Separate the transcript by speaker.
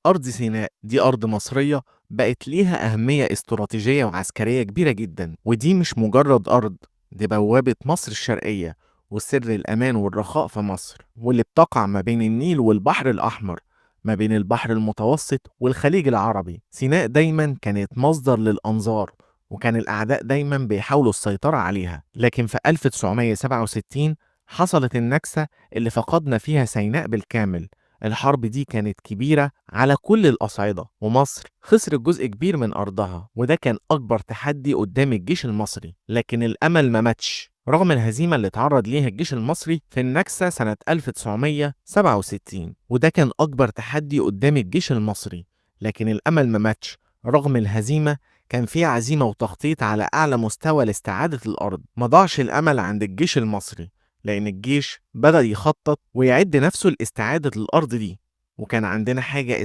Speaker 1: أرض سيناء دي أرض مصرية بقت ليها أهمية استراتيجية وعسكرية كبيرة جدا، ودي مش مجرد أرض، دي بوابة مصر الشرقية وسر الأمان والرخاء في مصر، واللي بتقع ما بين النيل والبحر الأحمر، ما بين البحر المتوسط والخليج العربي. سيناء دايما كانت مصدر للأنظار، وكان الأعداء دايما بيحاولوا السيطرة عليها. لكن في 1967 حصلت النكسة اللي فقدنا فيها سيناء بالكامل. الحرب دي كانت كبيرة على كل الأصعدة، ومصر خسرت جزء كبير من أرضها، وده كان أكبر تحدي قدام الجيش المصري. لكن الأمل ما ماتش رغم الهزيمة اللي اتعرض ليها الجيش المصري في النكسة سنة 1967، وده كان أكبر تحدي قدام الجيش المصري. لكن الأمل ما ماتش رغم الهزيمة، كان في عزيمة وتخطيط على أعلى مستوى لاستعادة الأرض. ما ضاعش الأمل عند الجيش المصري، لأن الجيش بدأ يخطط ويعد نفسه لاستعادة الأرض دي، وكان عندنا حاجة